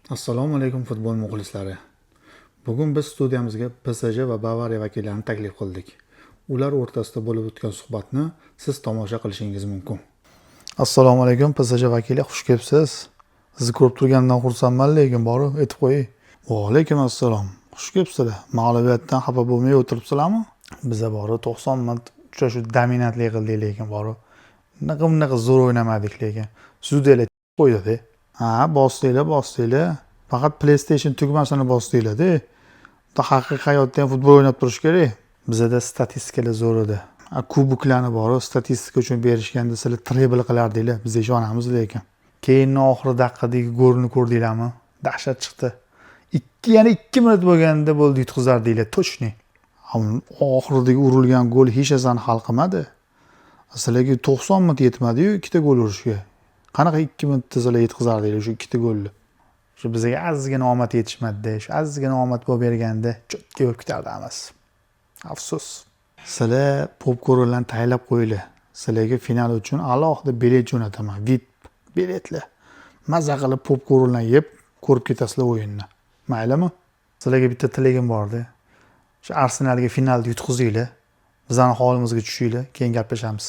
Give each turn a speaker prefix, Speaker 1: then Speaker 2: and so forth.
Speaker 1: Assalomu alaykum, futbol muxlislari. Bugun biz studiyamizga PSG va Bavariya vakillarini taklif qildik. Ular o'rtasida bo'lib o'tgan suhbatni siz tomosha qilishingiz mumkin. Assalomu alaykum, PSG vakili, xush kelibsiz. Sizni ko'rib turganimdan xursandman, lekin borib aytib qo'yay. Va alaykum assalom. Xush kelibsizlar. Mag'lubiyatdan xafa bo'lmay o'tiribsizlarmi? Biza borib 90 minut uchrashuv dominantlik qildik, lekin borib bunaqa bunaqa zo'r o'ynamadik, lekin sudyalar qo'ydi. Ha, bosdinglar, bosdinglar. Faqat PlayStation tugmasini bosdinglar-da. Haqiqiy hayotda ham futbol o'ynab turish kerak. Bizada statistikalar zo'r edi. Kuboklarni borib statistika uchun berishganda sizlar treble qilardinglar, biz ishonamiz lekin. Keyin oxiri daqiqadagi golni ko'rdinglarmi? Dahshat chiqdi. 2, yana 2 minut bo'lganda bo'ldi, yutqizardinglar, точно. Oxiridagi urilgan gol hech narsani hal qilmadi. Sizlarga 90 minut yetmadi-yu ikkita gol urishga. Qanaqa 2 minutda sizlar yetkazardinglar o'sha ikkita golni? Shu bizga ozgina omad yetishmadi. Shu ozgina omad bo'lib berganda чётко bo'lib ketardi hammasi. Afsus. Sizlar popkornlarni tayyorlab qo'yinglar. Sizlarga final uchun alohida bilet jo'nataman. VIP biletlar. Maza qilib popkornlar yeb ko'rib ketasizlar o'yinni. Maylimi? Sizlarga bitta tilagim borda. Shu Arsenalga finalda yutqizinglar. Bizani holimizga tushinglar, keyin gaplashamiz.